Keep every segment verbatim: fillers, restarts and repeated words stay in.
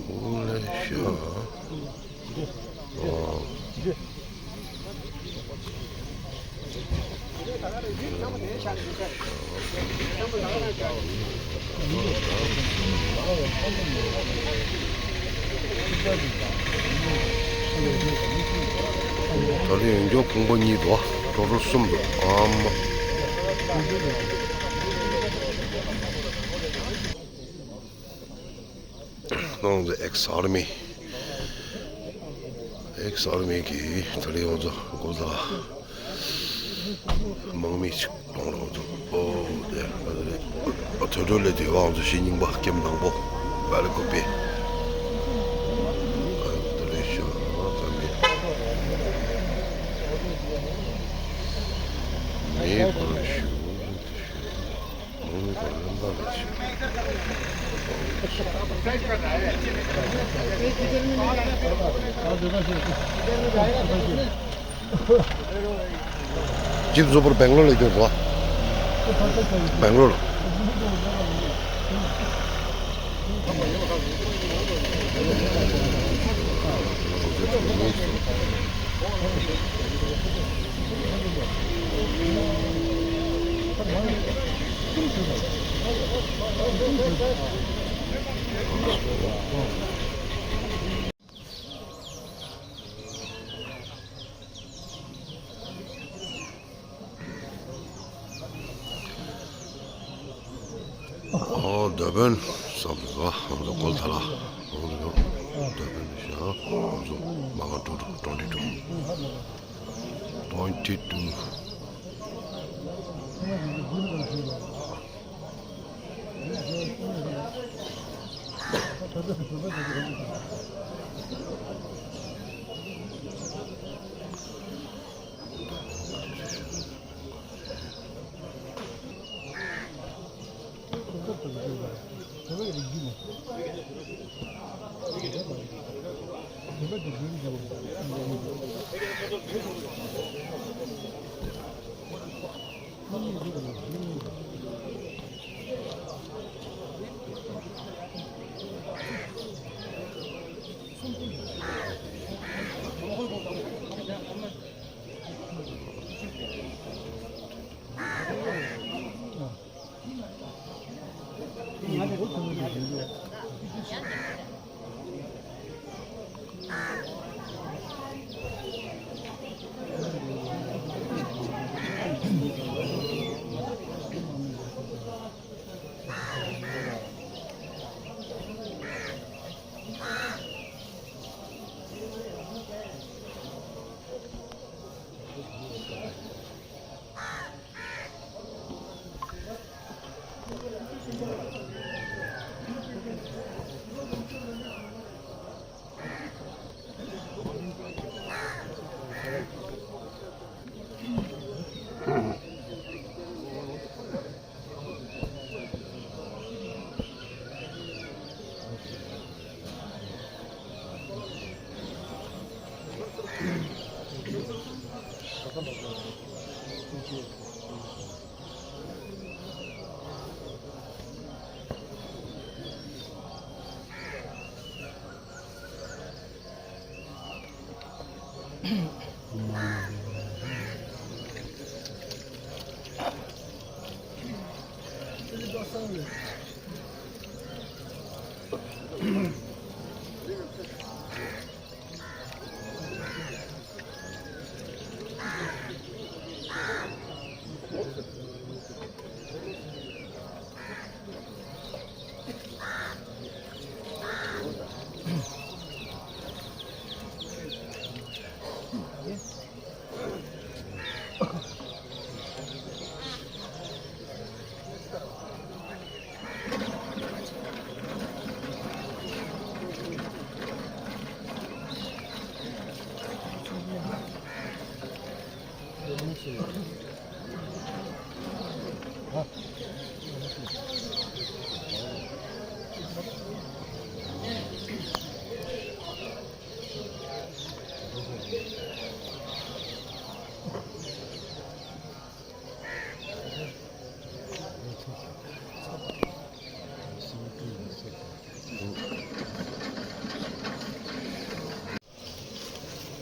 ཨོ་ལེ་ཤ། ཨོ། ད་ལོ་ཡོང་འབྱོར་ཕུང་པོ་གཉིས་འདུག་ཀྲོ་ཀྲོ་གསུམ་འདུག་ཨ་མ། ནང་ཚོ་ཨེགས་ཨར་མི། ཨེགས་ཨར་མི་གི་ད་ལོ་ཡོང་འབྱོར་འགོ་ད། དམག་མི་ཞིག་གཏོང་རོགས་འདུག་ཨོ་དེ་ཨ་དེ་རེད། ཨ་དོད་འགྲོ་ལས་དེ་བའང་ཚོ་ཤེས་རྙིང་པ་སྐྱེམས་དང་པོ་བལ་ཀོ་པེ། ཨ་དེ་རེད་ཤོ་ཨ་ཙམ་གྱི་མེད་པར་ཞུ། དམག་མི་དང་བློན་པ་ལ་ཞུ། ཇིབ་བཟོ་པར་སྦེང་ལོར་ལ་ཡོད་རོ། སྦེང་ལོར་ལ། ཨོ་འདོད་དཔོན་བསམ་ཟ་ཧང་ཟོ་ཀོལ་ཐ་ལ་ཧང་ཟོ་འདོད་དཔོན་ཤ་ཧང་ཟོ་མ་ག་ཀྲོ་ཀྲོ་ཀྲོ་ཀྲོ་ཀྲོ་ཀྲོ་ཀྲོ།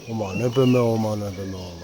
ཨོཾ་མ་ཎི་པདྨེ། ཨོཾ་མ་ཎི་པདྨེ། ཨོཾ་མ་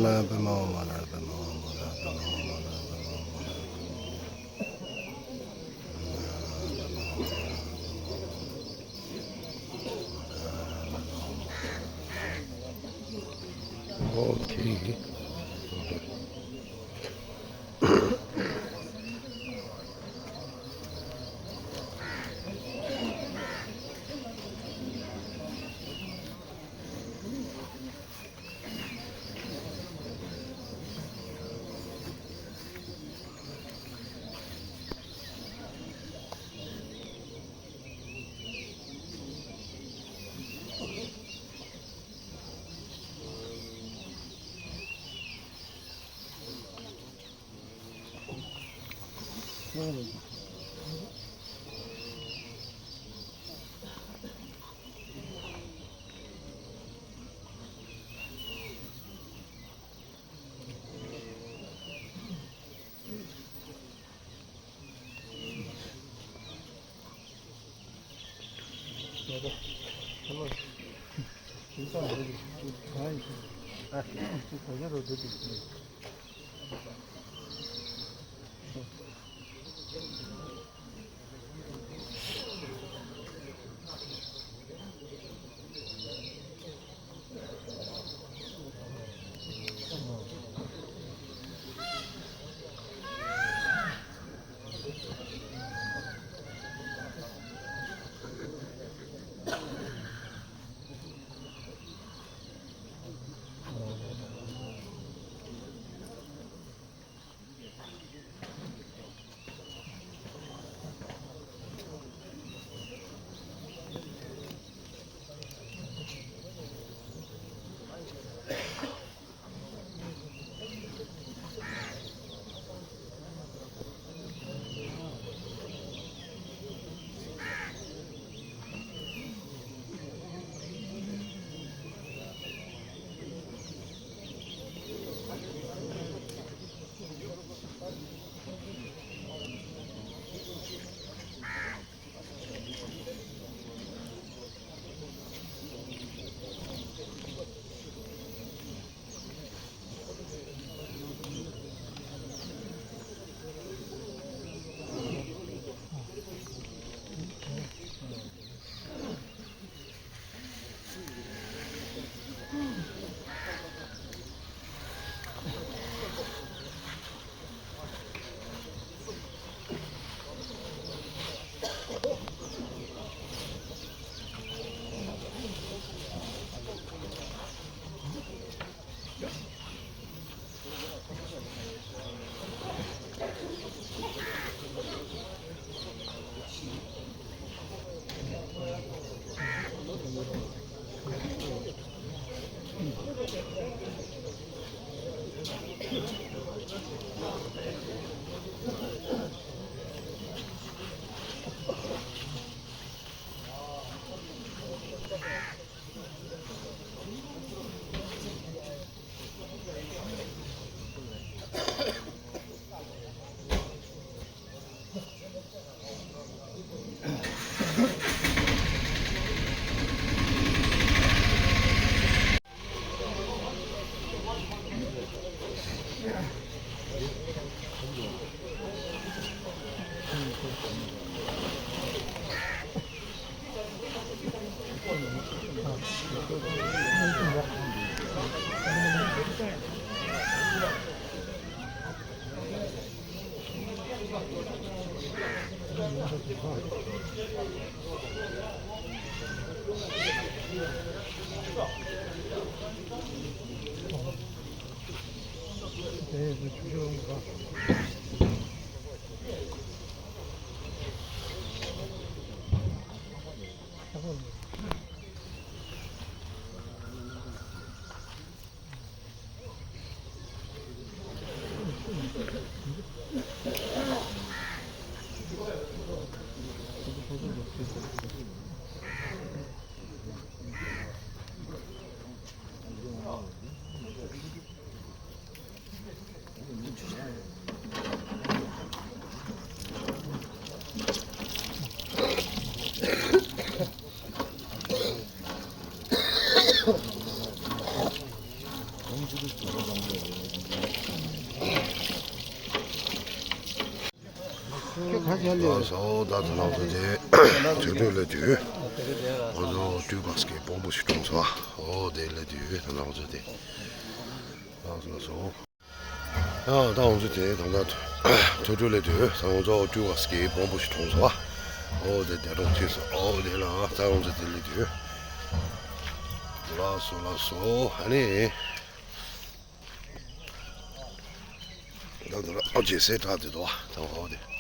ཎི་པདྨེ། ཨོ་ཁེ། ལགས་སོ། ད་ད་ལགས་སོ། དེ་ཐོས་གྲོལ་ལས་དུས་ང་ཚོ་སྤྲུལ་སྐུ་གི་དཔོན་པོ་ཞིག་གྲོངས་སོང་། ཨོ་དེ་ལས་དུས་ད་ལགས་སོ། དེ་ལགས་སོ་ལགས་སོ། ཡང་ད་ང་ཚོ་དེ་ད་ལྟ་ཐོས་གྲོལ་ལས་དུས་ད་ང་ཚོ་སྤྲུལ་སྐུ་གི་དཔོན་པོ་ཞིག་གྲོངས་སོང་། ཨོ་དེ་འདས་གྲོངས་ཐེབས་སོང་། ཨོ་དེ་ལ་ད་ང་ཚོ་དེ་ལས་དུས། ལགས་སོ་ལགས་སོ། ཨ་ནི། ད་ད་ཨོ་རྗེས་སེ་དྲག་དེ་དོ་ད་ཨོ་དེ།